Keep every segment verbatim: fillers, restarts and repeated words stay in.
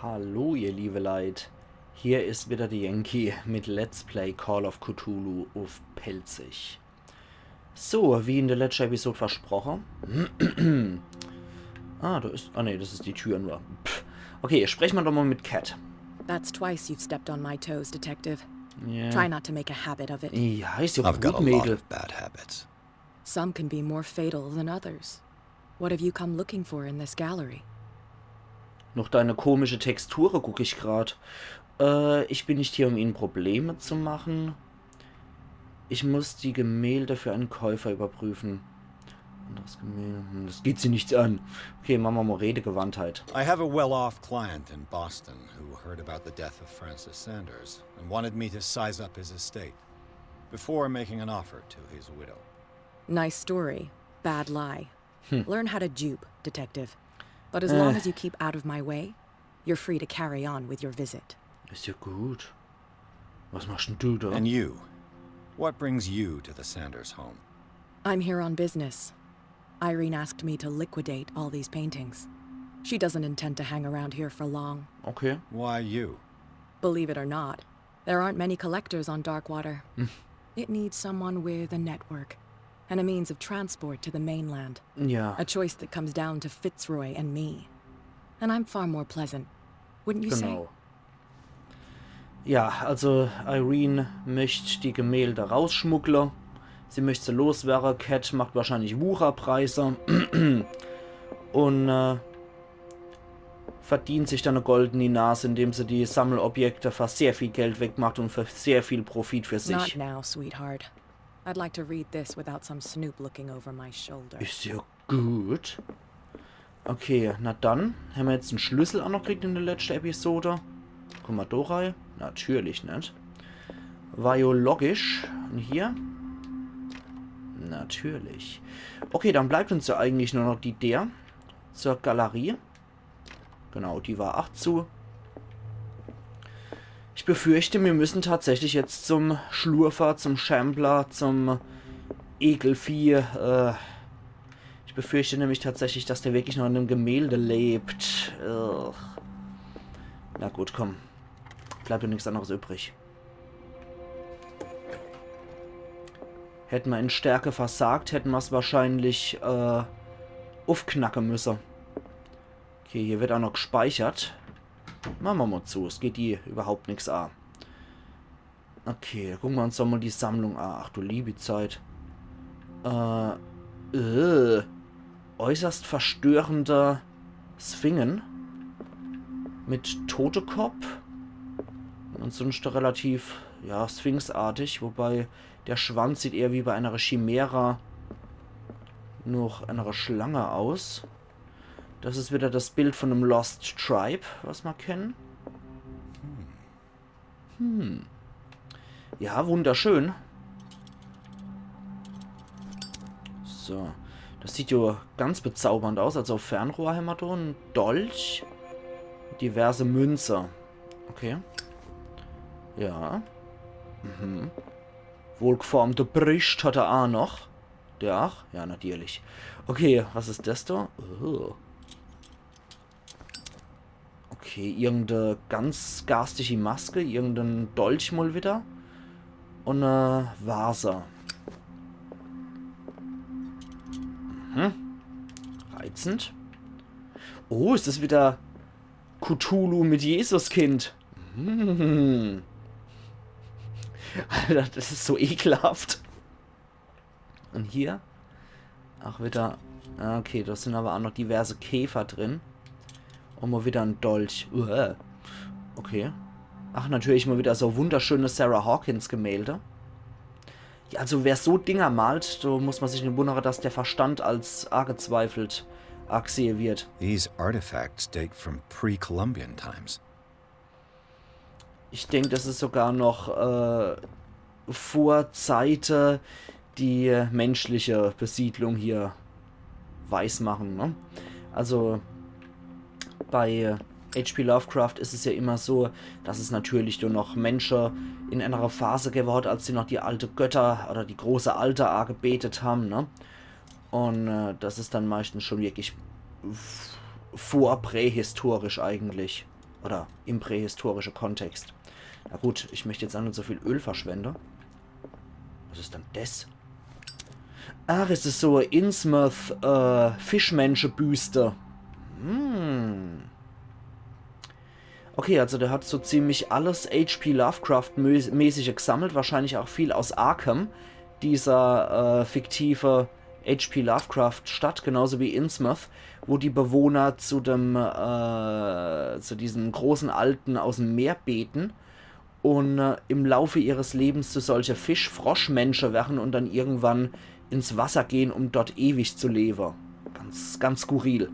Hallo, ihr liebe Leit. Hier is wieder de Yankee mit Let's Play Call of Cthulhu uff Pälzisch. So, wie in de letschte Episode versproche. Ah, do is. Ah, nee, das is die Tür nur. Pff. Okay, spreche mer doch mal mit Kat. That's twice you've stepped on my toes, Detective. Ja. Try not to make a habit of it. Ja, is ja I've got gut, a lot Mädel. Of bad habits. Some can be more fatal than others. What have you come looking for in this gallery? Noch deine komische Texture guck ich grad. Äh, ich bin nicht hier, um Ihnen Probleme zu machen. Ich muss die Gemälde für einen Käufer überprüfen. Anderes Gemälde. Hm, das geht Sie nichts an. Okay, mache mer mal Redegewandtheit. I have a well off client in Boston who heard about the death of Francis Sanders and wanted me to size up his estate before making an offer to his widow. Nice story. Bad lie. Learn how to jupe, Detective. But as long as you keep out of my way, you're free to carry on with your visit. Is ja gut. Was machst denn du da? And you? What brings you to the Sanders home? I'm here on business. Irene asked me to liquidate all these paintings. She doesn't intend to hang around here for long. Okay. Why you? Believe it or not, there aren't many collectors on Darkwater. It needs someone with a network and a means of transport to the mainland. Ja, A choice that comes down to Fitzroy and me. And I'm far more pleasant. Wouldn't you say? Genau. Ja, also Irene möcht die Gemälde rausschmuggle. Sie möcht se loswerre. Kat macht wahrscheinlich Wucherpreise. Und äh, verdient sich dann e goldeni Nas, indem se die Sammelobjekte für sehr viel Geld wegmacht und für sehr viel Profit für Not sich. Now, sweetheart. I'd like to read this without some snoop looking over my shoulder. Is ja gut. Okay, na dann. Hämmer jetzt en Schlüssel auch noch gekriegt in de letschte Episode? Guck mer do rei. Natürlich net. War jo logisch. Und hier? Natürlich. Okay, dann bleibt uns ja eigentlich nur noch die Deer zur Galerie. Genau, die war ach zu. Ich befürchte, mir müssen tatsächlich jetzt zum Schlurfer, zum Shambler, zum Ekelvieh. Äh, ich befürchte nämlich tatsächlich, dass der wirklich noch in dem Gemälde lebt. Ugh. Na gut, komm. Bleibt ja nix anderes übrig. Hätten mer in Stärke versagt, hätten mer's wahrscheinlich äh, uffknacke müsse. Okay, hier wird auch noch gespeichert. Mache mer mal zu, es geht die überhaupt nix a. Okay, gucke mer uns doch mal die Sammlung a. Ach du liebe Zeit. Äh, äh, äußerst verstörender Sphingen. Mit Totekopf. Und sonst relativ, ja, sphinxartig, wobei der Schwanz sieht eher wie bei einer Chimera, noch einer Schlange aus. Das is wieder das Bild von dem Lost Tribe, was mer kennen. Hm. Ja, wunderschön. So. Das sieht jo ganz bezaubernd aus. Also Fernrohr hämmer do, en Dolch, diverse Münze. Okay. Ja. Mhm. Wohlgeformte Brischt hat er a noch. Der ach? Ja, natürlich. Okay, was is das do? Oh. Okay, irgende ganz garstige Maske, irgenden Dolch mal wieder. Und e Vase. Mhm. Reizend. Oh, is das wieder Cthulhu mit Jesuskind? Mhm. Alter, das is so ekelhaft. Und hier? Ach, wieder. Ah, okay, da sind aber auch noch diverse Käfer drin. Und mal wieder en Dolch. Uah. Okay. Ach, natürlich mal wieder so wunderschöne Sarah Hawkins Gemälde. Ja, also wer so Dinger malt, da muss mer sich net wundere, dass der Verstand als angezweifelt agesehe wird. These artifacts date from pre Columbian times. Ich denk, das is sogar noch äh, vor Zeite die menschliche Besiedlung hier weismachen, ne? Also bei H P Lovecraft is es ja immer so, dass es natürlich nur noch Mensche in einer Phase gewwe hat, als sie noch die alte Götter oder die große Alte agebetet haben, ne? Und äh, das is dann meistens schon wirklich f- vorprähistorisch eigentlich. Oder im prähistorische Kontext. Na gut, ich möcht jetzt aa net so viel Öl verschwende. Was is dann des? Ach, es is so e Innsmouth, äh, Fischmensche-Büste. Hm. Okay, also der hat so ziemlich alles H P Lovecraft-mäßige gesammelt, wahrscheinlich auch viel aus Arkham, dieser, äh, fiktive H P Lovecraft-Stadt, genauso wie Innsmouth, wo die Bewohner zu dem, äh, zu diesen großen Alten aus dem Meer beten und, äh, im Laufe ihres Lebens zu solche Fisch-Froschmensche werden und dann irgendwann ins Wasser gehen, um dort ewig zu leben. Ganz, ganz skurril.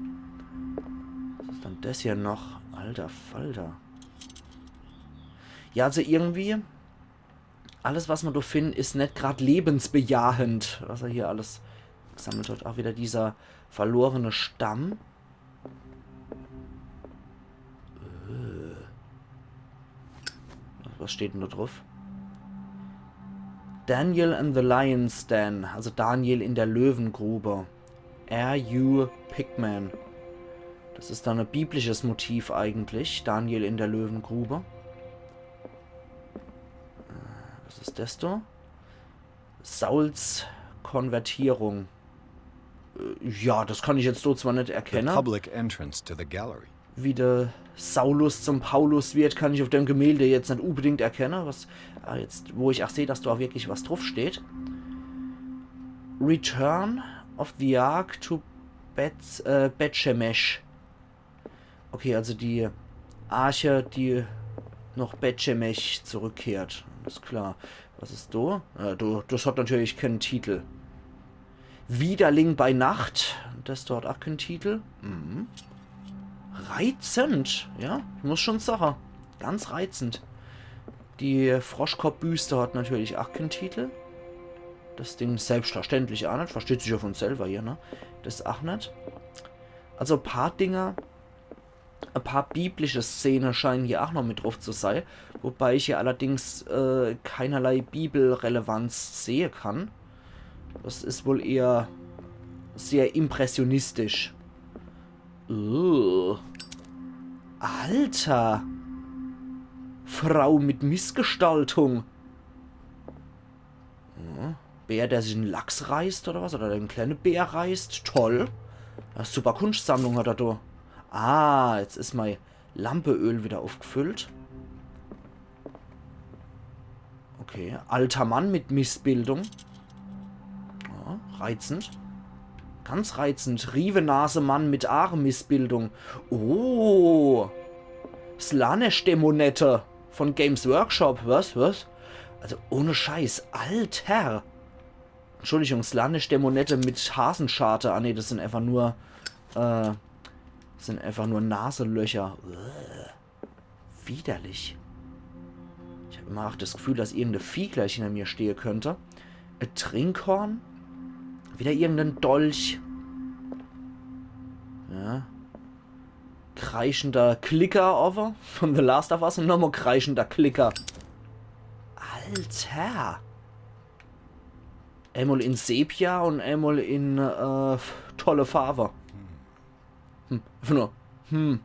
Was is dann des hier noch? Alter Falter. Ja, also irgendwie, alles, was ma do findt, is net grad lebensbejahend, was er hier alles gesammelt hat. Auch wieder dieser verlorene Stamm. Äh. Was steht denn da drauf? Daniel in the Lion's Den, also Daniel in der Löwengrube. R U Pickman. Das is dann e biblisches Motiv eigentlich, Daniel in der Löwengrube. Äh, was is das da? Sauls Konvertierung. Äh, ja, das kann ich jetzt so zwar net erkenne. The public entrance to the gallery. Wie der Saulus zum Paulus wird, kann ich auf dem Gemälde jetzt net unbedingt erkenne. Was, ah, jetzt, wo ich auch sehe, dass da auch wirklich was drauf steht. Return of the Ark to Bet, äh, Bethshemesh. Okay, also die Arche, die noch Bethshemesh zurückkehrt. Alles klar. Was is do? Ja, do, das hat natürlich keinen Titel. Widerling bei Nacht. Das dort auch keinen Titel. Mhm. Reizend, ja, ich muss schon sagen. Ganz reizend. Die Froschkopfbüste hat natürlich auch keinen Titel. Das Ding selbstverständlich auch net. Versteht sich ja von selber hier, ne? Das auch net. Also e paar Dinger, e paar biblische Szene scheinen hier auch noch mit drauf zu sein. Wobei ich hier allerdings, äh, keinerlei Bibelrelevanz sehe kann. Das is wohl eher sehr impressionistisch. Uh. Alter. Frau mit Missgestaltung. Hm. Bär, der sich en Lachs reißt oder was? Oder en kleine Bär reißt? Toll. Ja, super Kunstsammlung hat er do. Ah, jetzt is mei Lampeöl wieder aufgefüllt. Okay, alter Mann mit Missbildung. Ja, reizend. Ganz reizend. Riewenasemann mit Aache-Missbildung. Oh. Slaanesh-Dämonette von Games Workshop. Was? Was? Also ohne Scheiß. Alter. Entschuldigung, Slaanesh-Dämonette mit Hasenscharte. Ah nee, das sind einfach nur, äh, sind einfach nur Naselöcher. Uah. Widerlich. Ich hab immer auch das Gefühl, dass irgendein Vieh gleich hinter mir stehen könnte. E Trinkhorn. Wieder irgendein Dolch. Ja. Kreischender Klicker, aber von The Last of Us und nochmal kreischender Klicker. Alter. Einmal in Sepia und einmal in, äh, tolle Farbe. Hm, einfach nur, hm.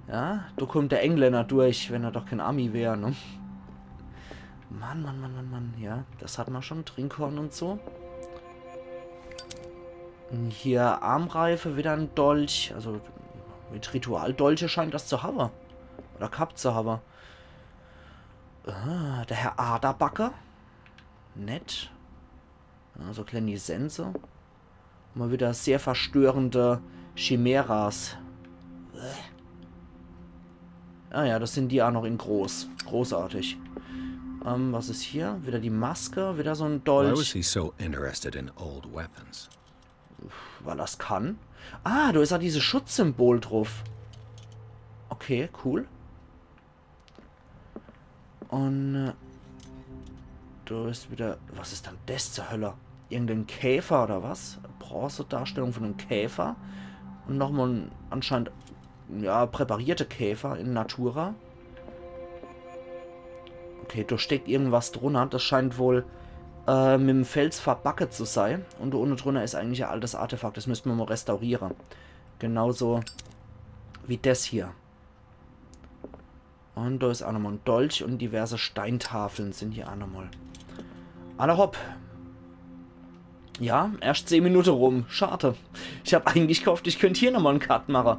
Ja, do kommt der Engländer durch, wenn er doch kein Ami wär, ne? Mann, Mann, Mann, Mann, Mann. Ja, das hat man schon, Trinkhorn und so. Und hier Armreife, wieder ein Dolch. Also mit Ritualdolche scheint das zu haben. Oder gehabt zu haben. Ah, der Herr Aderbacke. Nett. Ja, so kleine Sense. Mal wieder sehr verstörende Chimeras. Ah ja, das sind die auch noch in groß. Großartig. Ähm, was ist hier? Wieder die Maske, wieder so ein Dolch. Why was he so interested in old weapons? Weil das kann. Ah, da ist auch dieses Schutzsymbol drauf. Okay, cool. Und, äh, da ist wieder, was ist dann das zur Hölle? Irgendein Käfer oder was? Bronzedarstellung von einem Käfer. Und nochmal ein, anscheinend, ja, präparierte Käfer in Natura. Okay, da steckt irgendwas drunter. Das scheint wohl, äh, mit dem Fels verbacke zu sein. Und da unten drunter ist eigentlich ein altes Artefakt. Das müssten wir mal restaurieren. Genauso wie das hier. Und da is auch nochmal en Dolch und diverse Steintafeln sind hier auch nochmal. Alla hopp. Ja, erscht zehn Minute rum. Schade. Ich hab eigentlich gehofft, ich könnt hier nochmal en Cut mache.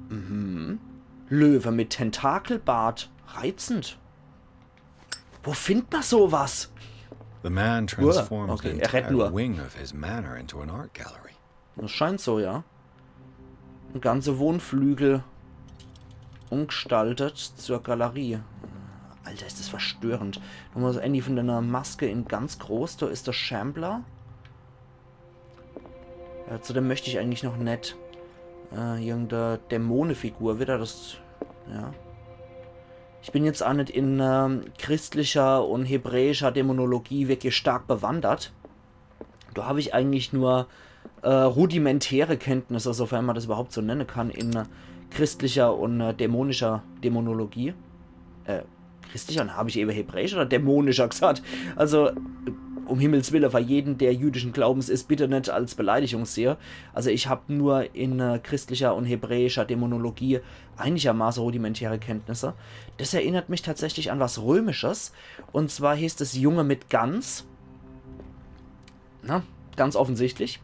Mhm. Löwe mit Tentakelbart. Reizend. Wo findt man sowas? The man transformed Okay, the er rät entire nur. Wing of his manor into an art gallery. Das scheint so, ja. En ganze Wohnflügel. Umgestaltet zur Galerie. Alter, is das verstörend. Nochmal das Ende von deiner Maske in ganz groß. Da is der Shambler. Ja, zu dem möcht ich eigentlich noch net. Äh, irgendeine Dämonefigur wieder. Das. Ja. Ich bin jetzt auch net in ähm, christlicher und hebräischer Dämonologie wirklich stark bewandert. Da hab ich eigentlich nur äh, rudimentäre Kenntnisse, sofern man das überhaupt so nennen kann, in äh, christlicher und äh, dämonischer Dämonologie. Äh, christlicher, hab ich eben hebräisch oder dämonischer gesagt? Also, um Himmels Willen, für jeden, der jüdischen Glaubens is, bitte net als Beleidigung sehe. Also ich hab nur in äh, christlicher und hebräischer Dämonologie einigermaßen rudimentäre Kenntnisse. Das erinnert mich tatsächlich an was Römisches. Und zwar heißt es Junge mit Gans. Na, ganz offensichtlich.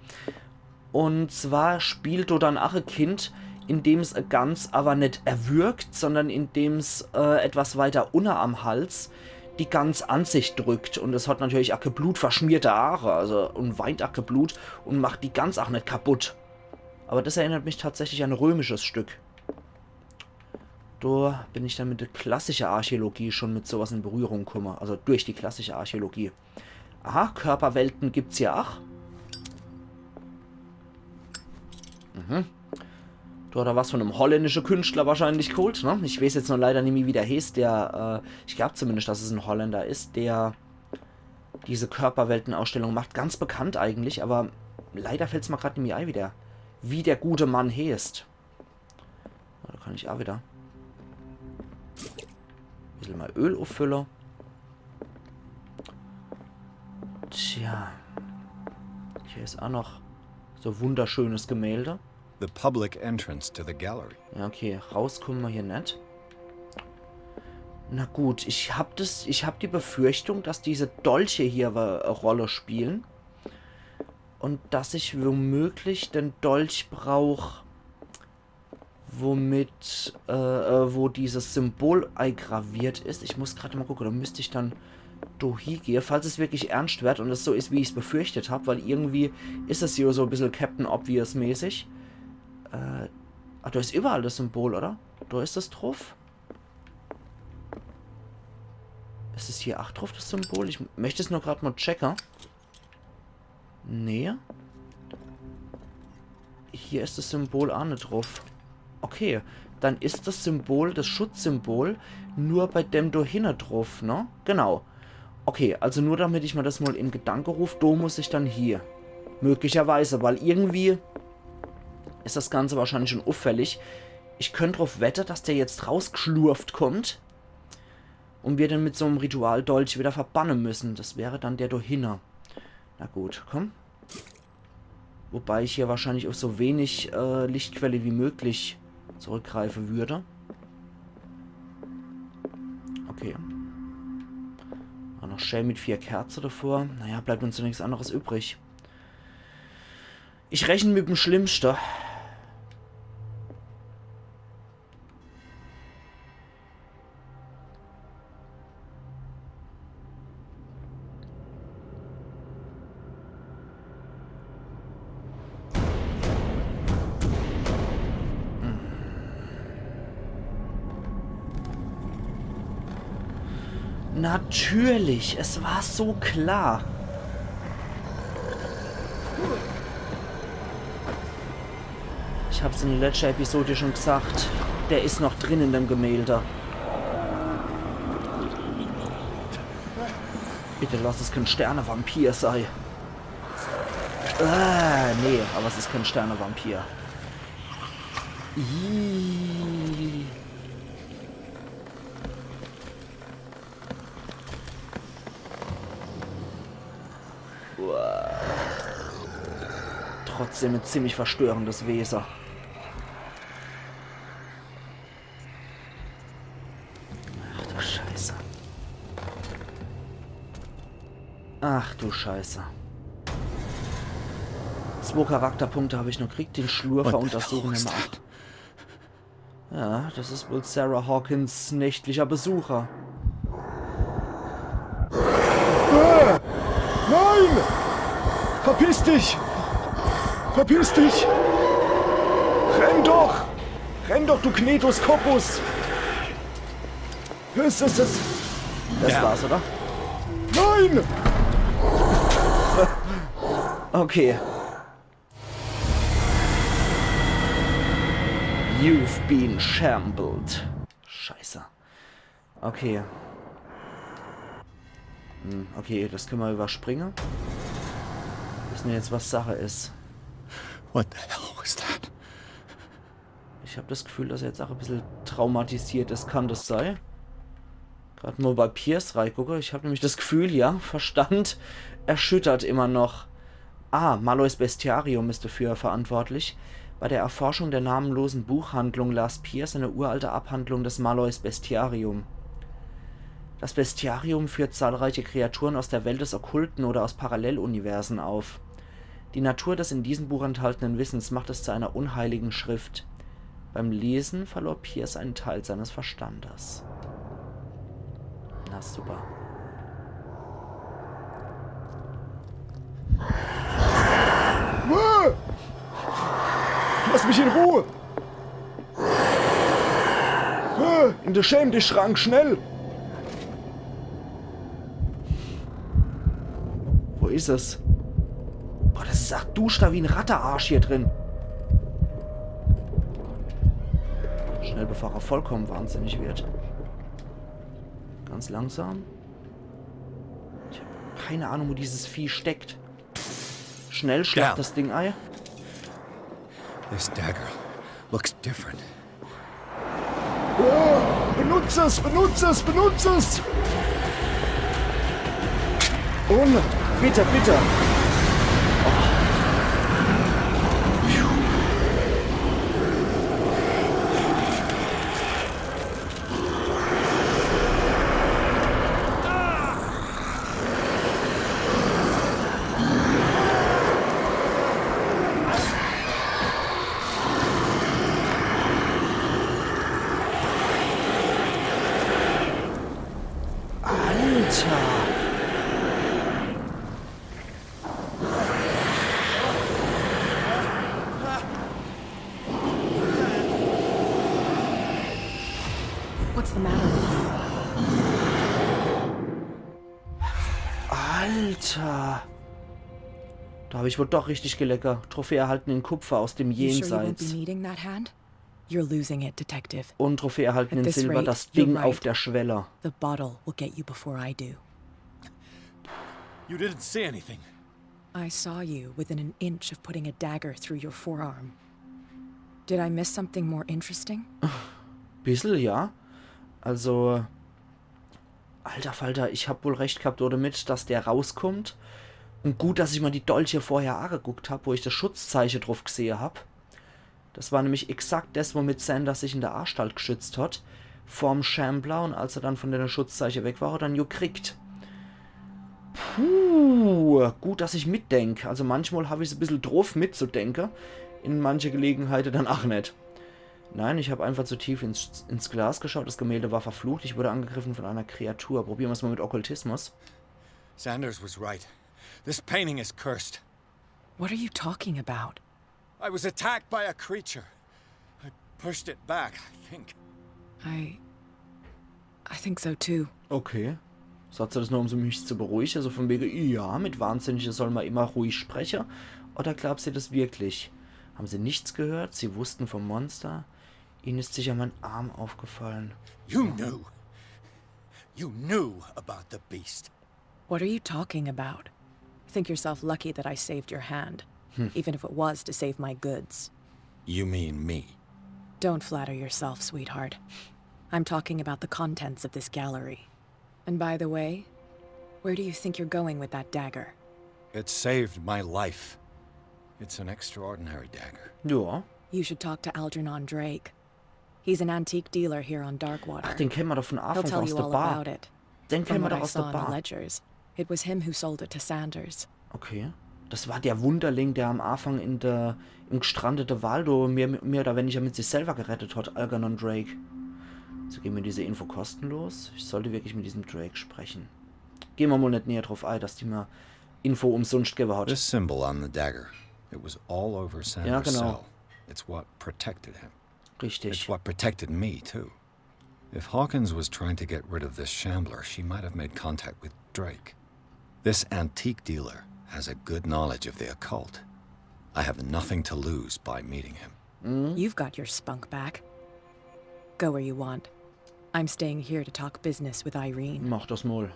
Und zwar spielt do dann ach e Kind, in dem's e Gans aber net erwürgt, sondern in dem's äh, etwas weiter unne am Hals die Gans an sich drückt. Und es hat natürlich ach e blutverschmierte Aache, also und weint ach e Blut und macht die Gans ach net kaputt. Aber das erinnert mich tatsächlich an e römisches Stück. Da bin ich dann mit der klassischen Archäologie schon mit sowas in Berührung gekommen, also durch die klassische Archäologie. Aha, Körperwelten gibt's ja ach. Mhm. Da hat er was von einem holländischen Künstler wahrscheinlich geholt, ne? Ich weiß jetzt nur leider nimmi, wie der heißt, der, äh, ich glaub zumindest, dass es ein Holländer ist, der diese Körperweltenausstellung macht. Ganz bekannt eigentlich, aber leider fällt's mir grad nimmi ein, wie der, wie der gute Mann heißt. Da kann ich auch wieder e bissel mal Öl auffüllen. Tja. Hier ist auch noch so wunderschönes Gemälde. The public entrance to the gallery. Ja, okay. Rauskommen wir hier net. Na gut, ich hab das, ich hab die Befürchtung, dass diese Dolche hier e Rolle spielen. Und dass ich womöglich den Dolch brauch, womit, äh, äh, wo dieses Symbol eingraviert ist. Ich muss gerade mal gucken, da müsste ich dann do hiegehe, falls es wirklich ernst wird und es so ist, wie ich's befürchtet hab, weil irgendwie ist es hier so e bissel Captain Obvious mäßig. Äh, ah, da ist überall das Symbol, oder? Da ist es drauf. Ist es hier ach drauf, das Symbol? Ich möchte es nur gerade mal checken. Nee. Hier ist das Symbol auch nicht drauf. Okay, dann ist das Symbol, das Schutzsymbol, nur bei dem da hinne drauf, ne? Genau. Okay, also nur damit ich mir das mal in Gedanken ruf, da muss ich dann hier. Möglicherweise, weil irgendwie ist das Ganze wahrscheinlich schon auffällig. Ich könnte drauf wette, dass der jetzt rausgeschlurft kommt und wir den mit so einem Ritualdolch wieder verbannen müssen. Das wäre dann der da hinne. Na gut, komm. Wobei ich hier wahrscheinlich auf so wenig äh, Lichtquelle wie möglich zurückgreifen würde. Okay. Auch noch schön mit vier Kerzen davor. Naja, bleibt uns ja nichts anderes übrig. Ich rechne mit dem Schlimmsten. Natürlich, es war so klar. Ich hab's in der letzten Episode schon gesagt, der ist noch drin in dem Gemälde. Bitte lass es kein Sternevampir sei. Äh, nee, aber es ist kein Sternevampir. Ih. Uah. Trotzdem ein ziemlich verstörendes Wesen. Scheiße. Ach du Scheiße. Zwo Charakterpunkte hab ich noch gekriegt. Den Schlurfer untersuchen wir mal. Ja, das ist wohl Sarah Hawkins nächtlicher Besucher. Äh, nein! Verpiss dich! Verpiss dich! Renn doch! Renn doch, du Knetus Kopus! Das, das, das, das war's, oder? Nein! Okay. You've been shambled. Scheiße. Okay. Hm, okay, das können wir überspringen. Wissen wir jetzt, was Sache ist. What the hell was that? Ich hab das Gefühl, dass er jetzt auch ein bisschen traumatisiert ist. Kann das sein? Gerade mal bei Pierce reingucke. Ich hab nämlich das Gefühl, ja, Verstand erschüttert immer noch. Ah, Marlows Bestiarium ist dafür verantwortlich. Bei der Erforschung der namenlosen Buchhandlung las Pierce eine uralte Abhandlung des Marlows Bestiarium. Das Bestiarium führt zahlreiche Kreaturen aus der Welt des Okkulten oder aus Paralleluniversen auf. Die Natur des in diesem Buch enthaltenen Wissens macht es zu einer unheiligen Schrift. Beim Lesen verlor Pierce einen Teil seines Verstandes. Na super. Lass mich in Ruhe! In de Schäm-dich-Schrank, schnell! Wo is es? Boah, das is ach duschter wie en Rattearsch hier drin. Schnell, bevor er vollkommen wahnsinnig wird. Ganz langsam. Ich hab keine Ahnung, wo dieses Vieh steckt. Schnell, schlag das Ding ei. This dagger looks different. Benutz es, benutz es, benutz es! Und bitte, bitte. Alter! What's the matter with you? Alter! Da hab ich wohl doch richtig geleckert. Trophäe erhalten in Kupfer aus dem Jenseits. Needing that hand? You're losing it, Detective. Und Trophäe erhalten in Silber, das Ding auf der Schwelle. The bottle will get you before I do. You didn't see anything. I saw you within an inch of putting a dagger through your forearm. Did I miss something more interesting? Bissel, ja. Also, alter Falter, ich hab wohl recht gehabt damit, dass der rauskommt. Und gut, dass ich mir die Dolche vorher angeguckt hab, wo ich das Schutzzeiche drauf gesehe hab. Das war nämlich exakt das, womit Sanders sich in der Anstalt geschützt hat. Vorm Shambler, und als er dann von der Schutzzeiche weg war, hat er en jo gekriegt. Puh, gut, dass ich mitdenk. Also manchmal hab ich's e bissel drauf mitzudenke. In manche Gelegenheite dann ach net. Nein, ich hab einfach zu tief ins, ins Glas geschaut. Das Gemälde war verflucht. Ich wurde angegriffen von einer Kreatur. Probieren wir's mal mit Okkultismus. Sanders was right. This painting is cursed. What are you talking about? I was attacked by a creature. I pushed it back, I think. I. I think so too. Okay. Sagt sie das nur, um mich zu beruhigen? Also von wegen, ja, mit Wahnsinnigen soll man immer ruhig sprechen? Oder glaubt sie das wirklich? Haben sie nichts gehört? Sie wussten vom Monster? Ihnen ist sicher mein Arm aufgefallen. You knew. You knew about the beast. What are you talking about? Think yourself lucky that I saved your hand, even if it was to save my goods. You mean me? Don't flatter yourself, sweetheart. I'm talking about the contents of this gallery. And by the way, where do you think you're going with that dagger? It saved my life. It's an extraordinary dagger. Ja. You should talk to Algernon Drake. He's an antique dealer here on Darkwater. Ach, den kenne mer doch vun He'll Anfang tell aus you de all Bar. About it. Den From kenne mer what doch I aus de saw in the Bar. Ledgers, it was him who sold it to Sanders. Okay. Das war der Wunderling, der am Anfang in der, im gestrandete Wal do mehr, mehr oder weniger mit sich selber gerettet hat, Algernon Drake. So gehen mir diese Info kostenlos. Ich sollte wirklich mit diesem Drake sprechen. Gehen mer mal net näher drauf ei, dass die mer Info umsunscht gewwe hat. This symbol on the dagger, it was all over Sanders' genau. Cell. It's what protected him. It's Richtig. What protected me, too. If Hawkins was trying to get rid of this shambler, she might have made contact with Drake. This antique dealer has a good knowledge of the occult. I have nothing to lose by meeting him. You've got your spunk back. Go where you want. I'm staying here to talk business with Irene. Mach das mal.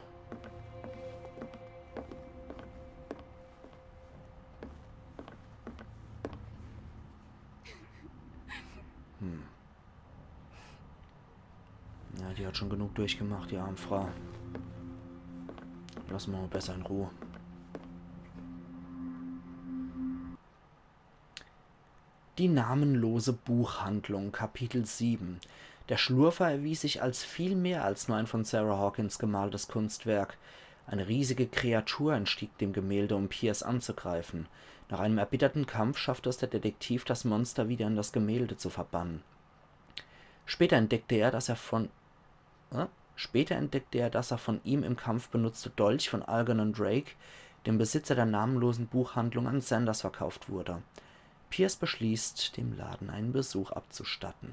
Hm. Ja, die hat schon genug durchgemacht, die arme Frau. Lass mer mal besser in Ruhe. Die namenlose Buchhandlung, Kapitel sieben. Der Schlurfer erwies sich als viel mehr als nur ein von Sarah Hawkins gemaltes Kunstwerk. Eine riesige Kreatur entstieg dem Gemälde, um Pierce anzugreifen. Nach einem erbitterten Kampf schaffte es der Detektiv, das Monster wieder in das Gemälde zu verbannen. Später entdeckte er, dass er von äh? Später entdeckte er, dass er von ihm im Kampf benutzte Dolch von Algernon Drake, dem Besitzer der namenlosen Buchhandlung, an Sanders verkauft wurde. Pierce beschließt, dem Laden einen Besuch abzustatten.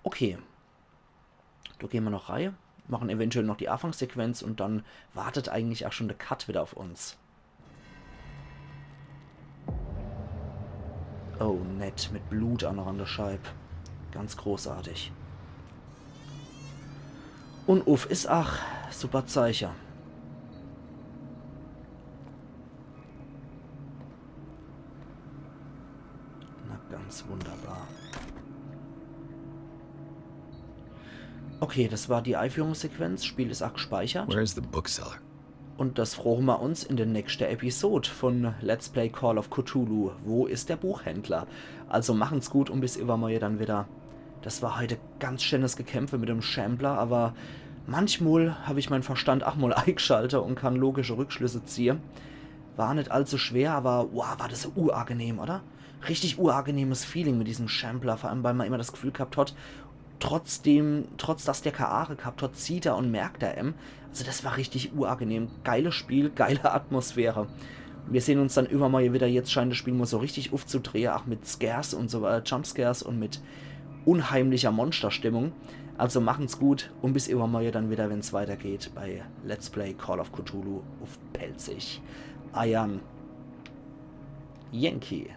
Okay. Do gehen mer noch rei, machen eventuell noch die Anfangssequenz und dann wartet eigentlich auch schon der Cut wieder auf uns. Oh, nett, mit Blut auch noch an der Scheib. Ganz großartig. Und uff is ach, super Zeiche. Na, ganz wunderbar. Okay, das war die Einführungssequenz. Spiel is ach gespeichert. Where is the bookseller? Und das froche mer uns in der nächste Episode von Let's Play Call of Cthulhu. Wo is der Buchhändler? Also machen's gut und bis iwwermorje dann wieder. Das war heute ganz schönes Gekämpfe mit dem Shambler, aber manchmal hab ich mein Verstand ach mal eigschalte und kann logische Rückschlüsse ziehe. War net allzu schwer, aber wow, war das uagenehm, oder? Richtig uagenehmes Feeling mit diesem Shambler, vor allem weil mer immer das Gefühl gehabt hat, trotzdem, trotz dass der kä Aache gehabt hat, sieht er und merkt er em. Also das war richtig uagenehm. Geiles Spiel, geile Atmosphäre. Mir sehn uns dann iwwermorje wieder. Jetzt scheint das Spiel mal so richtig uffzudrehe, ach mit Scares und so, äh, Jumpscares und mit unheimlicher Monsterstimmung. Also machen's gut und bis iwwermorje dann wieder, wenn's weitergeht bei Let's Play Call of Cthulhu uff Pälzisch. Eiern Yankee.